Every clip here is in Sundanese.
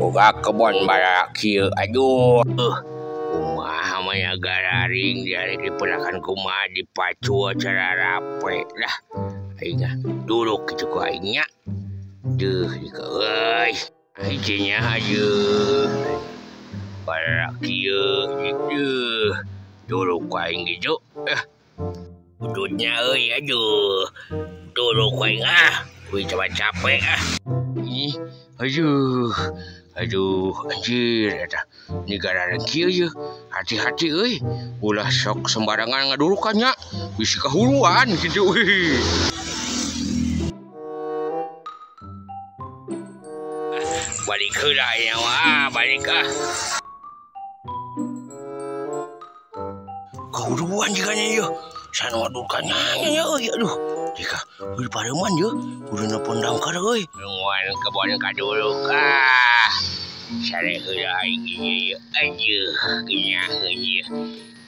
Boga kebon barak kieu aduh. Kumaha mah gararing diare dipelakan kumaha dipacu cara rape lah. Aing duluk kitu ku aing nya. Duh dika euy. Hijinya aja. Barak kieu gitu. Duluk ku aing gitu. Udutnya euy aduh. Duluk ku aing ah. Wih coba capek ah. Ih, aduh. Aduh, anjir eta. Ini gara-gara kieu ye. Hati-hati euy. Ulah sok sembarangan ngadurukan nya. Bisi kahuluan kitu euy. Balik heula nya wah, balik ah. Kahuluan jigana ye. Sana ngadurukan nya euy aduh. Jika euy pareuman ye, kudu nelpon damkar euy. Nungguan kebon kaduluk ah. Sare heula aing ieu aduh kenyaheun ieu.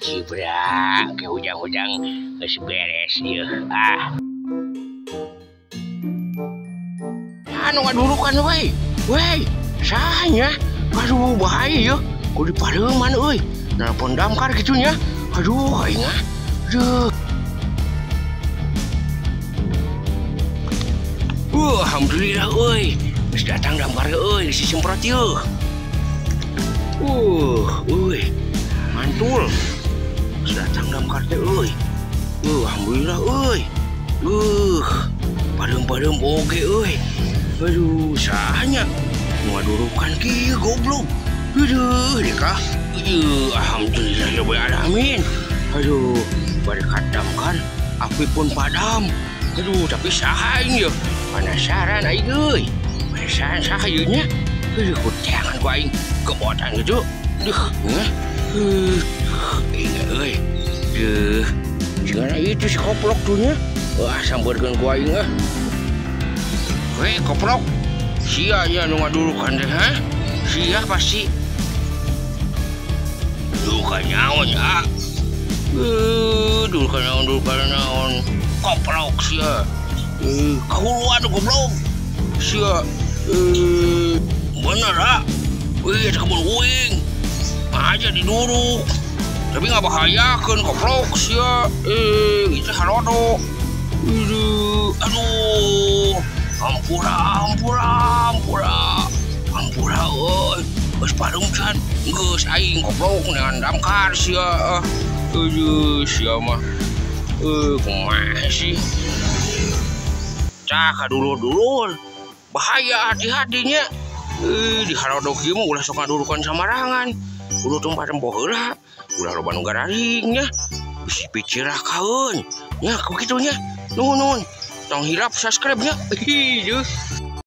Cibra ke hujang-hujang geus beres ieu ah. Anu ngadurukan we. Wey, saha nya? Aduh bahaya ieu. Kudu dipareuman euy. Nelpon damkar kitu nya. Aduh aing ah. Aduh. Alhamdulillah euy. Geus datang damkar euy si semprot ieu. Euy. Mantul. Geus datang damkar teh euy. Alhamdulillah euy. Padeum-padeum oge euy. Aduh, saha nya? Ngadurukan kieu goblok. Aduh, deka. Aduh, alhamdulillah ya rabbil alamin. Aduh, berkat damkar api pun padam. Aduh, tapi saha aing ieu? Penasaran aing euy. Penasaran saha ieu nya? Aduh, kuteangan ku aing kebotan gitu. Duh, nya. Aing euy. Duh, jigana itu si koplok tuh nya. Wah, sambeurkeun ku aing ah. Weh, koplok. Sia nya nu ngadurukan teh, ha? Sia pasti. Duh, kanyaon ya. Duh, kanyaon, duh, kanyaon. Koplok sia. Kahuluan goblok. Sia. Bener ah. Wih, kebun uing. Aja diduruk. Tapi nggak bahayakeun koplok sia. Itu harodo. Aduh, aduh. Ampura, ampura, ampura. Ampura euy. Geus pareum can. Geus aing goblok dengan damkar sia. Aduh, sia mah. Kumaha sih? Cah kadulur-dulur. Bahaya hati-hatinya. Di harodok ieu mah ulah sok ngadurukan samarangan. Kudu tempat tempoh heula. Ulah loba nu gararing nya. Bisi picirakaeun. Nya ku kitu nya. Nuhun nuhun. Tong hilap subscribe nya. Ih,